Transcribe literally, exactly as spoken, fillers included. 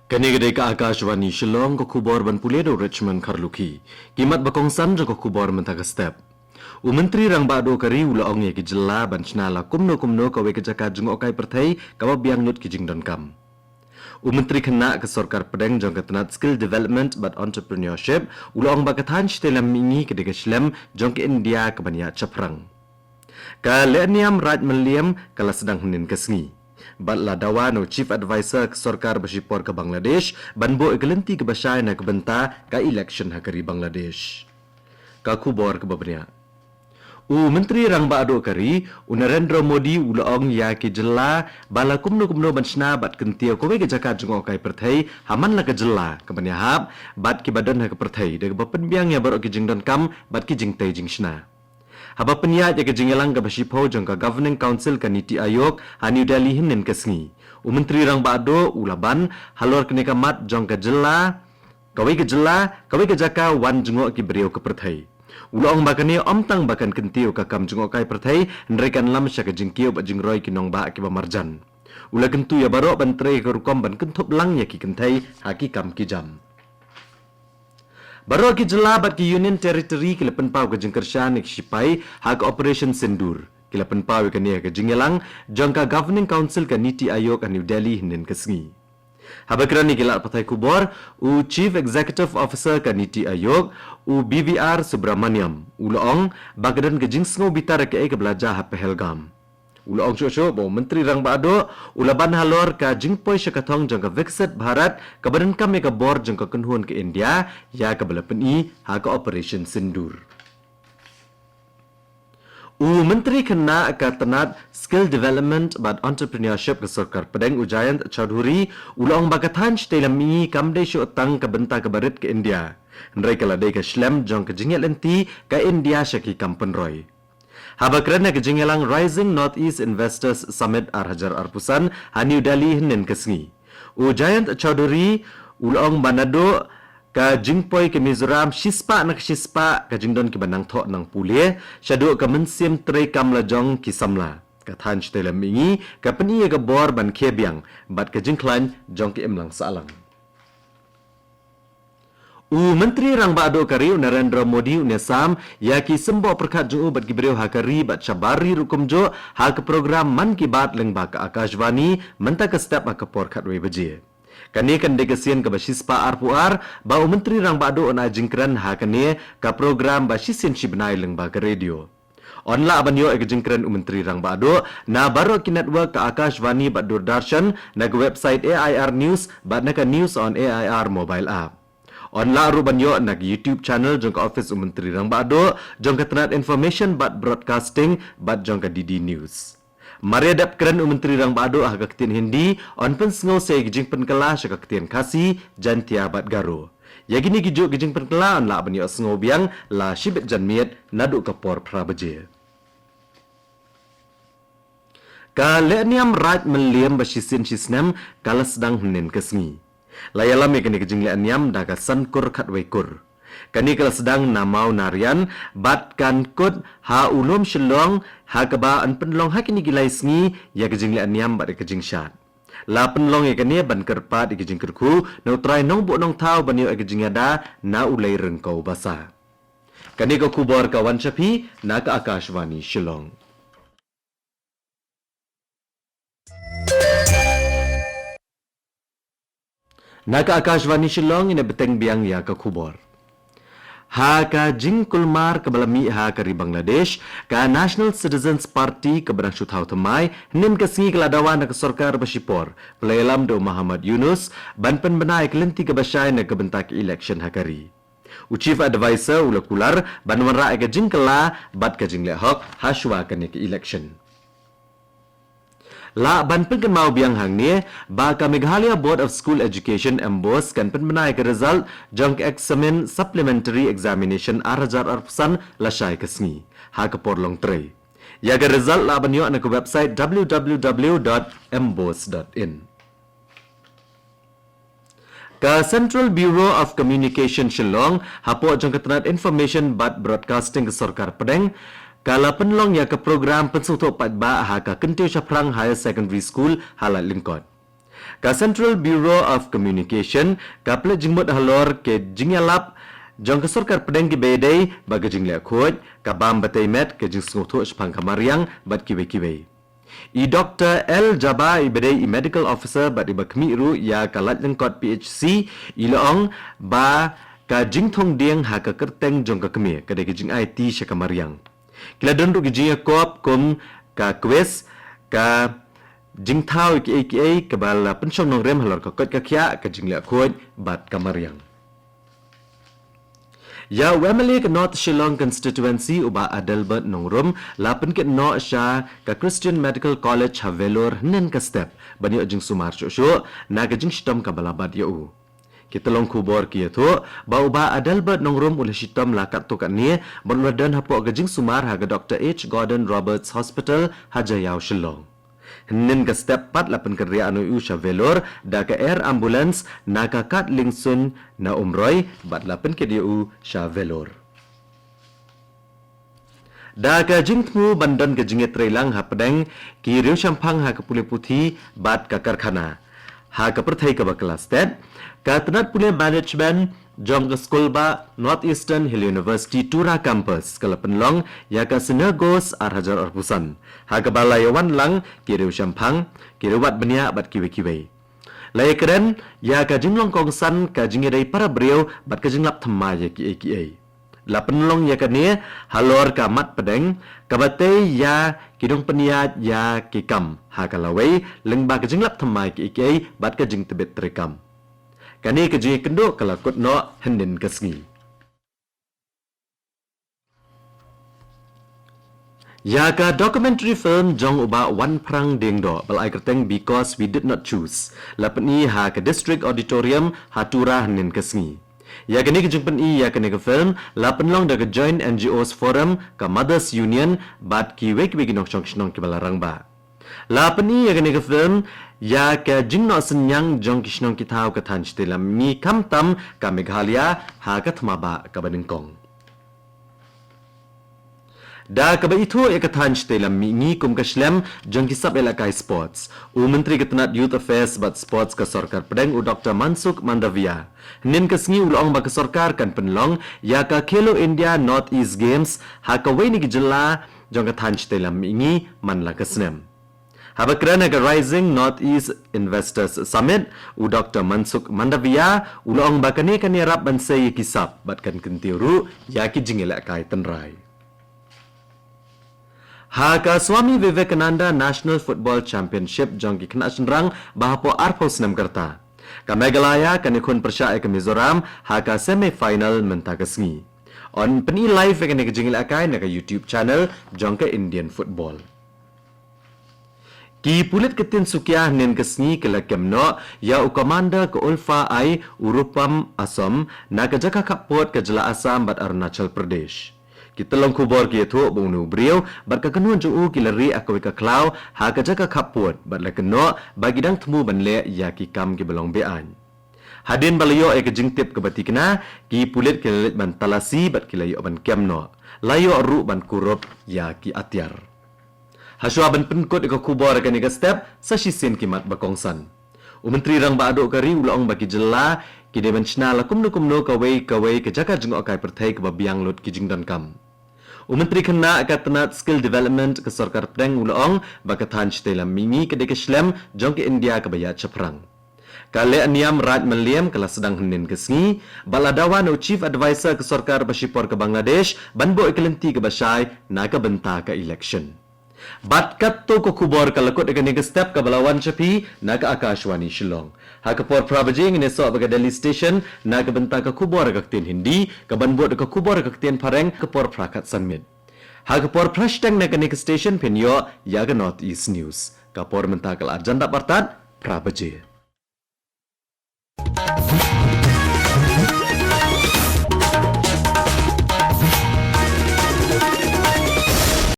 Kane ka dei ka Akashvani Shillong, ka khubor ban pule da u Richmond Kharlukhi. Ki mat ba kongsan jong ka khubor mynta ka step. U Myntri Rangbah Duh ka ri u la ong ïa ki jylla ban shna la kumno kumno kawei ka jaka jngohkai pyrthei kaba biang lut ki jingdonkam. U Myntri Khynnah ka Sorkar Pdeng jong ka tnat Skill Development bad Entrepreneurship u la ong ba ka thaiñ shatei lam mihngi ka dei ka shlem jong ka India kaban ïaid shaphrang. Ka lehniam Raid Mylliem ka la sdang hynnin ka sngi. Bad la dawa na u Chief Adviser ka sorkar ba shipor ka Bangladesh ban buh ïa ka lynti kaba shai na ka bynta ka election ha ka ri Bangladesh. Ka khubor kaba bniah. U Myntri Rangbah Duh ka ri, u Narendra Modi u la ong ïa ki jylla ba la kumno kumno ban shna bad kyntiew kawei ka jaka jngohkai pyrthei ha man la ka jylla kaban ïahap bad kiba don ha ka pyrthei da kaba pynbiang ïa baroh ki jingdonkam bad ki jingtei jingshna. Haba pynïaid ïa ka jingïalang kaba shiphew jong ka Governing Council ka NITI Aayog ha New Delhi hynnin ka sngi, u Myntri Rangbah Duh u la ban halor kane ka mat jong ka jylla, kawei ka jylla, kawei ka jaka wan jngoh ki briew ka pyrthei. U la ong ba kane ym tang ba kan kyntiew ka kam jngohkai pyrthei, hynrei kan lam sha ka jingkiew bad jingroi ki nongbah kiba marjan. U la kyntu ïa baroh ban trei ka rukom ban kynthup lang ïa ki kynthei ha ki kam ki jam. Baroh ki jylla bad ki Union Territory ki la pynpaw ka jingkyrshan ïa ki shipai ha ka Operation Sindoor. Ki la pynpaw ïa kane ha ka jingïalang jong ka Governing Council ka NITI Aayog ha New Delhi hynnin ka sngi. Haba kren ïa ki lad pathai khubor, u Chief Executive Officer ka NITI Aayog, u B V R Subramaniam, u la ong ba ka don ka jingsngew bitar ïa kaei kaba la jia ha Pahalgam. U la ong shuh shuh ba u Myntri Rangbah Duh u la ban halor ka jingpoi sha ka thong jong ka Viksit Bharat kaba donkam ïa ka bor jong ka kynhun ka India ïa kaba la pyni ha ka Operation Sindoor. U Myntri Khynnah ka tnat Skill Development bad Entrepreneurship ka Sorkar Pdeng u Jayant Chaudhuri u la ong ba ka thaiñ shatei lam mihngi kam dei shuh tang ka bynta kaba rit ka India, hynrei ka la dei ka shlem jong ka jingïaid lynti ka India sha ki kam pynroi. Haba kren ha ka jingïalang Rising Northeast Investors Summit ar hajar arphew san ha New Delhi hynnin ka sngi, u Jayant Chaudhuri u la ong ba naduh ka jingpoi ka Mizoram shispah na ka shispah ka jingdon kiba nang thoh nang pule shaduh ka mynsiem treikam la jong ki samla, ka thaiñ shatei lam mihngi ka pyni ïa ka bor ban khie biang bad ka jingkhlaiñ jong ka imlang sahlang. U Myntri Rangbah Duh ka ri u Narendra Modi un ïasam ïa ki symboh pyrkhat jong u bad ki briew ha ka ri bad shabar ri ruh kumjuh ha ka program Mann Ki Baat lyngba ka Akashvani mynta ka step ha ka por khatwei baje. Kane kan dei ka sien kaba shispah arphew ar ba u Myntri Rangbah Duh un ai jingkren ha kane ka program ba shisien shibnai lyngba ka radio. Yn lah ban ïoh ïa ka jingkren u Myntri Rangbah Duh na baroh ki network ka Akashvani bad Doordarshan, na ka website A I R News bad na ka News on A I R mobile app. Yn lah ruh ban ïoh na ka YouTube channel jong ka office u Myntri Rangbah Duh, jong ka tnat Information bad Broadcasting bad jong ka D D News. Mar ïa dep kren u Myntri Rangbah Duh ha ka ktien Hindi, yn pynsngew sa ïa ka jingpynkylla sha ka ktien Khasi, Jaintia bad Garo. Ïa kine kijuh ki jingpynkylla yn lah ban ïohsngew biang la shibit janmiet naduh ka por phra baje. Ka lehniam Raid Mylliem ba shisien shisnem ka la sdang hynnin ka sngi. La ïalam ïa kane ka jinglehniam da ka San Kur Khatwei Kur. Kane ka la sdang na Mawna Ryan bad kan kut ha u lum Shillong, ha kaba yn pynlong ha kine ki lai sngi ïa ka jinglehniam bad ïa ka jingshad. La pynlong ïa kane ban kyrpad ïa ka jingkyrkhu na U Trai Nongbuh Nongthaw ban ïoh ïa ka jingïada na u Lei Ryngkew Basah. Kane ka khubor ka wan sha phi na ka Akashvani Shillong. Na ka Akashvani Shillong, ngin ïa bteng biang ïa ka khubor. Ha ka jingkulmar kaba la mih ha ka ri Bangladesh, ka National Citizens Party kaba dang shu thaw thymmai, hynnin ka sngi ka la dawa na ka sorkar ba shipor, ba la ïalam da u Muhammad Yunus, ban pynbna ïa ka lynti kaba shai na ka bynta ka election ha ka ri. U Chief Adviser u la kular ban wanrah ïa ka jingkylla bad ka jingleh hok ha shuwa kane ka election. Lah ban pynkynmaw biang hangne ba ka Meghalaya Board of School Education, MBOSE, kan pynbna ïa ka result jong ka Examine Supplementary Examination ar hajar arphew san lashai ka sngi ha ka por long trei. Ïa ka result lah ban ïoh na ka website w w w dot m bose dot in. Ka Central Bureau of Communication Shillong, hapoh jong ka tnat Information bad Broadcasting ka Sorkar Pdeng, ka la pynlong ïa ka program pynsngewthuh paidbah ha ka Kyntiew Shaphrang Higher Secondary School ha Laitlyngkot. Ka Central Bureau of Communication ka pynleit jingmut halor ka jingïalap jong ka sorkar pdeng kiba ïadei bad ka jingleh khuid, ka bam batai met, ka jingsngewthuh shaphang ka mariang bad kiwei kiwei. I Doktor L Jaba iba dei i medical officer bad iba khmih ruh ïa ka laitlyngkot P H C, i la ong ba ka jingthung dieng ha ka kyrteng jong ka kmie ka dei ka jingaiti sha ka mariang. Ki la don ruh ki jingïakob kum ka quiz, ka jingthaw kiei kiei kaba la pynshong nongrim halor ka koit ka khiah, ka jingleh khuid bad ka mariang. Ïa u M L A ka North Shillong Constituency u Bah Adelbert Nongrum la pynkit noh sha ka Christian Medical College ha Vellore hynnin ka step ban ïoh jingsumar shuh shuh na ka jingshitom kaba la bat ïa u. Ki tyllong khubor ki ïathuh ba u Bah Adelbert Nongrum u la shitom la katto katne bad u la don hapoh ka jingsumar ha ka Doktor H Gordon Roberts Hospital ha Jaïaw, Shillong. Hynnin ka step pat la pynkynriah noh ïa u sha Vellore da ka air ambulance na ka Kad Liengsuin na Umroi bad la pynkit ïa u sha Vellore. Da ka jingthmu ban don ka jingïatreilang hapdeng ki riewshemphang ha ka pule puthi bad ka karkhana ha ka pyrthei kaba kylla stet, ka tnat pule management jong ka skulbah North Eastern Hill University Tura Campus ka la pynlong ïa ka Synergos ar hajar arphew san, ha kaba la ïawan lang ki riewshemphang, ki riewwad bniah bad kiwei kiwei. La ïakren ïa ka jinglong kongsan, ka jingïadei para briew bad ka jinglap thymmai ïa kiei kiei. La pynlong ïa kane halor ka mat pdeng kaba tei ïa ki nongpynïaid ïa ki kam ha ka lawei lyngba ka jinglap thymmai kiei kiei bad ka jingtbit treikam. Kane ka jingïakynduh ka la kut noh hynnin ka sngi. Ïa ka documentary film jong u Bah Wanphrang Diengdoh ba la ai kyrteng Because We Did Not Choose la pyni ha ka District Auditorium ha Tura hynnin ka sngi. Ïa kane ka jingpyni ïa kane ka film la pynlong da ka Joint N G Os Forum, ka Mothers Union bad kiwei kiwei ki nongshong shnong kiba la rangbah. La pyni ïa kane ka film ïa ka jingnoh synñiang jong ki shnong ki thaw ka thaiñ shatei lam mihngi, khamtam ka Meghalaya, ha ka thma bah kaba nyngkong. Da kaba ithuh ïa ka thaiñ shatei lam mihngi kum ka shlem jong ki sap ïalehkai sports, u Myntri ka tnat Youth Affairs bad Sports ka sorkar pdeng, u Doktor Mansukh Mandaviya, hynnin ka sngi u la ong ba ka sorkar kan pynlong ïa ka Khelo India North East Games ha kawei na ki jylla jong ka thaiñ shatei lam mihngi man la ka snem. Haba kren ha ka Rising North East Investors Summit, u Doktor Mansukh Mandaviya u la ong ba kane kan ïarap ban sei ïa ki sap bad kan kyntiew ruh ïa ki jingïalehkai tynrai. Ha ka Swami Vivekananda National Football Championship jong ki khynnah shynrang ba hapoh arphew snem ka rta, ka Meghalaya kan ïakhun pyrshah ïa ka Mizoram ha ka semi final mynta ka sngi. Yn pyni live ïa kane ka jingïalehkai na ka YouTube channel jong ka Indian Football. Ki pulit ka Tinsukia hynnin ka sngi ki la kem noh ïa u commander ka ULFA-I, u Rupam Asom, na ka jaka khappud ka jylla Assam bad Arunachal Pradesh. Ki tyllong khubor ki ïathuh ba une u briew bad ka kynhun jong u ki la rieh ha kawei ka khlaw ha ka jaka khappud bad la kynnoh ba ki dang thmu ban leh ïa ki kam kiba long be-aiñ. Hadien ba la ïoh ïa ka jingtip kaba tikna, ki pulit ki la leit ban talasi bad ki la ïoh ban kem noh. La ïoh ruh ban kurup ïa ki atiar. Hashwa ban pynkut ïa ka khubor ha kane ka step, sa shisien ki mat ba kongsan. U Myntri Rangbah Duh ka ri u la ong ba ki jylla ki dei ban shna la kumno kumno kawei kawei ka jaka jngohkai pyrthei kaba biang lut ki jingdonkam. U Myntri Khynnah ka tnat Skill Development ka sorkar pdeng u la ong ba ka thaiñ shatei lam mihngi ka dei ka shlem jong ka India kaba ïaid shaphrang. Ka lehniam Raid Mylliem ka la sdang hynnin ka sngi bad la dawa na u Chief Adviser ka sorkar ba shipor ka Bangladesh ban buh ïa ka lynti kaba shai na ka bynta ka election. Bad katto ka khubor ka la kut ha kane ka step kaba la wan sha phi na ka Akashvani Shillong. Ha ka por phra baje ngin ïasoh bad ka Delhi Station na ka bynta ka khubor ha ka ktien Hindi, kaban bud da ka khubor ha ka ktien Phareng ha ka por phra khatsan miet. Ha ka por phra shiteng na kane ka station phin ïoh ïa ka North East News. Ka por mynta ka la jan dap artat phra baje.